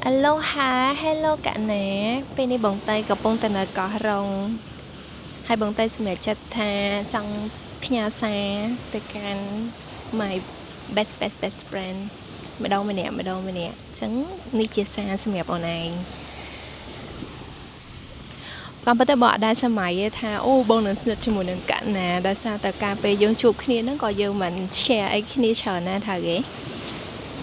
Aloha Hello កណាពេលនេះបងតៃកំពុងតែនៅកោះរ៉ុងហើយបងតៃសម្រេចចិត្តថាចង់ផ្ញើសារទៅកាន់ my best best best friend ម្ដងម្នាក់ម្ដងម្នាក់អញ្ចឹងនេះជាសារសម្រាប់អូនឯងក៏ប៉ុន្តែបងអត់ដែលសម័យទេថាអូបងនឹងស្និទ្ធជាមួយនឹងកណាដោយសារតែការពេលយើងជួបគ្នាហ្នឹងក៏យើងមិន share អីគ្នាច្រើនណាស់ថាគេ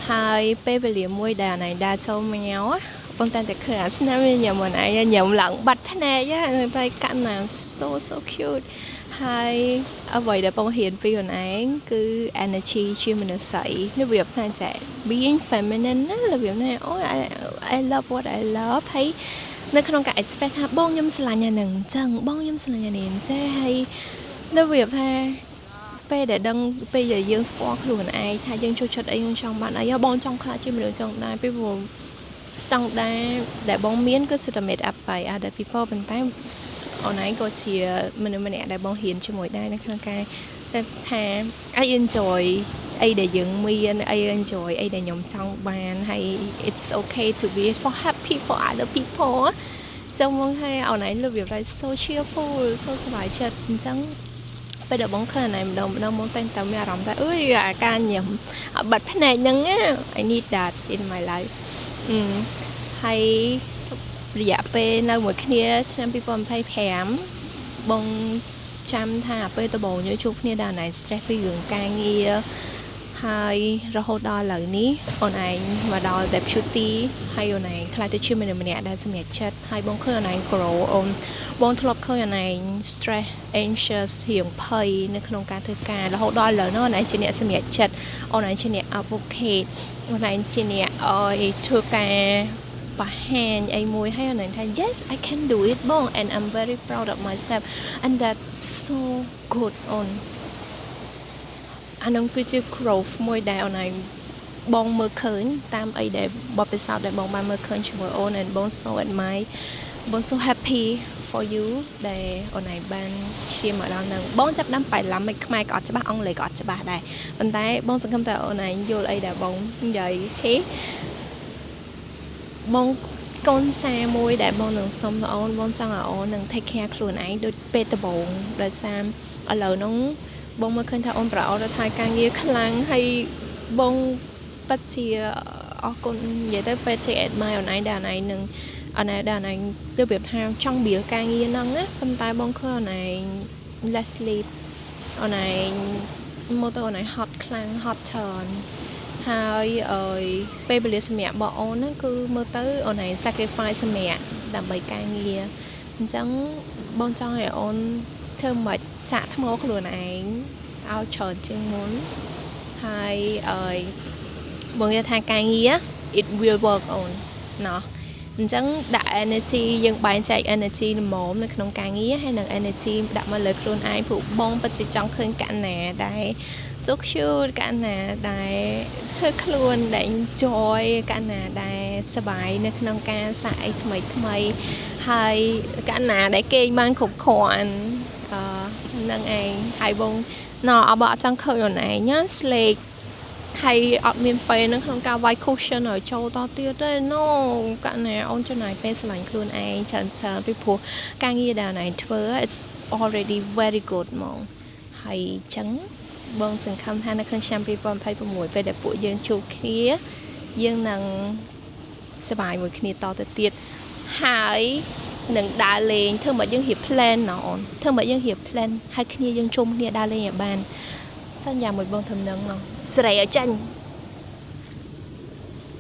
ហើយពេលវេលាមួយដែលអនឯងដើរចូលមកបងតែតែឃើញអាស្នាមញ៉ាំអនឯងញ៉ាំឡើងបាត់ភ្នែកហ្នឹងតែកណា so so cute ហើយអ្វីដែលបងរៀនពីខ្លួនឯងគឺ energy ជាមនុស្សស្រីរបៀបថាចា being feminine ណារបៀបណាអូ I love what I love ហើយនៅក្នុងការ express ថាបងខ្ញុំស្រឡាញ់អាហ្នឹងអញ្ចឹងបងខ្ញុំស្រឡាញ់អានេះអញ្ចេះហើយរបៀបថាពេលដែលដឹងពេលដែលយើងស្គាល់ខ្លួនឯងថាយើងចូលចិត្តអីយើងចង់បានអីបងចង់ក្លាយជាមនុស្សចង់ដែរពីព្រោះស្តង់ដាដែលបងមានគឺសិតតែ made up by other people ប៉ុន្តែអូនឯងក៏ជាមនុស្សម្នាក់ដែលបងរៀនជាមួយដែរនៅក្នុងការថា I enjoy អីដែលយើងមាន I enjoy អីដែលខ្ញុំចង់បានហើយ it's okay to be for happy for other people ចឹងមកឲ្យអូនឯងរបៀបថា so cheerful so សប្បាយចិត្តអញ្ចឹងពេលដែលបងឃើញអូនឯងម្ដងម្ដងមកតែងតែមានអារម្មណ៍ថាអើយអាការញ៉ាំបាត់ភ្នែកហ្នឹង I need that in my life ហើយរយៈពេលនៅមួយគ្នាឆ្នាំ2025បងចាំថាពេលដំបូងយើងជួបគ្នាដល់អូនឯង stress ពីរឿងការងារហើយរហូតដល់ឥឡូវនេះអូនឯងមកដល់ deputy ហើយអូនឯងក្លាយទៅជាមនុស្សម្នាក់ដែលសម្រេចចិត្តហើយបងឃើញអូនឯង grow អូនបងធ្លាប់ឃើញអូនឯង stress anxious រៀងភ័យនៅក្នុងការធ្វើការរហូតដល់ឥឡូវនោះអូនឯងជាអ្នកសម្រេចចិត្តអូនឯងជាអ្នក advocate អូនឯងជាអ្នកឲ្យធ្វើការបង្ហាញអីមួយហើយអូនឯងថា yes, I can do it បង and I'm very proud of myself and that's so good អូនអានោះគឺជា growth មួយដែលអូនឯងបងមើលឃើញតាមអីដែលបទពិសោធន៍ដែលបងបានមើលឃើញជាមួយអូន and បង so admire បង so happy for you ដែលអូនឯងបានឈានមកដល់នឹងបងចាប់ដើមបៃឡាំមិនខ្មែរក៏អត់ច្បាស់អង់គ្លេសក៏អត់ច្បាស់ដែរប៉ុន្តែបងសង្ឃឹមថាអូនឯងយល់អីដែលបងនិយាយ okay បងកូនសារមួយដែលបងនឹងសុំទៅអូនបងចង់ឲ្យអូននឹង take care ខ្លួនឯងដូចពេលដំបូងដោយសារឥឡូវហ្នឹងបងមើលឃើញថាអូនប្រអប់ទៅការងារខ្លាំងហើយបងពិតជាអរគុណនិយាយទៅពិតជា admire អូនឯងដែលអូនឯងនឹងអូនឯងដែលអូនឯងទៅប្រៀបថាចង់បៀលការងារហ្នឹងណាប៉ុន្តែបងឃើញអូនឯង less sleep អូនឯងមកទៅអូនឯងហត់ខ្លាំងហត់ច្រើនហើយអើយពេលវេលាសម្រាប់របស់អូនហ្នឹងគឺមើលទៅអូនឯង sacrifice សម្រាប់ដើម្បីការងារអញ្ចឹងបងចង់ឲ្យអូនធ្វើម៉េចសាកថ្មខ្លួនឯងឲ្យច្រើនជាងមុនហើយអើយបងនិយាយថាការងារ it will work អូនណោះអញ្ចឹងដាក់ energy យើងបែងចែក energy ល្មមនៅក្នុងការងារហើយនិង energy ដាក់មកលើខ្លួនឯងព្រោះបងពិតជាចង់ឃើញកណាដែល so cute កណាដែលធ្វើខ្លួនដែល enjoy កណាដែលសប្បាយនៅក្នុងការសាកអីថ្មីថ្មីហើយកណាដែលគេងបានគ្រប់គ្រាន់អឺនឹងឯងហើយបងណអបើអត់ចង់ឃើញអូនឯងណាស្លេកហើយអត់មានពេលនៅក្នុងការវាយ cushion ឲ្យចូលតទៀតទេ no កណាអូនចំណាយពេលស្រឡាញ់ខ្លួនឯងច្រើនច្រើនពីព្រោះការងារដែលអូនឯងធ្វើ it's already very good ហ្មងហើយអញ្ចឹងបងសង្ឃឹមថានៅក្នុងឆ្នាំ2026ពេលដែលពួកយើងជួបគ្នាយើងនឹងសប្បាយមួយគ្នាតទៅទៀតហើយនឹងដើរលេងធ្វើមកយើងរៀប plan ណអូនធ្វើមកយើងរៀប plan ហើយគ្នាយើងជុំគ្នាដើរលេងឲ្យបានសន្យាមួយបងធ្វើនឹងណោះសេរីឲ្យចាញ់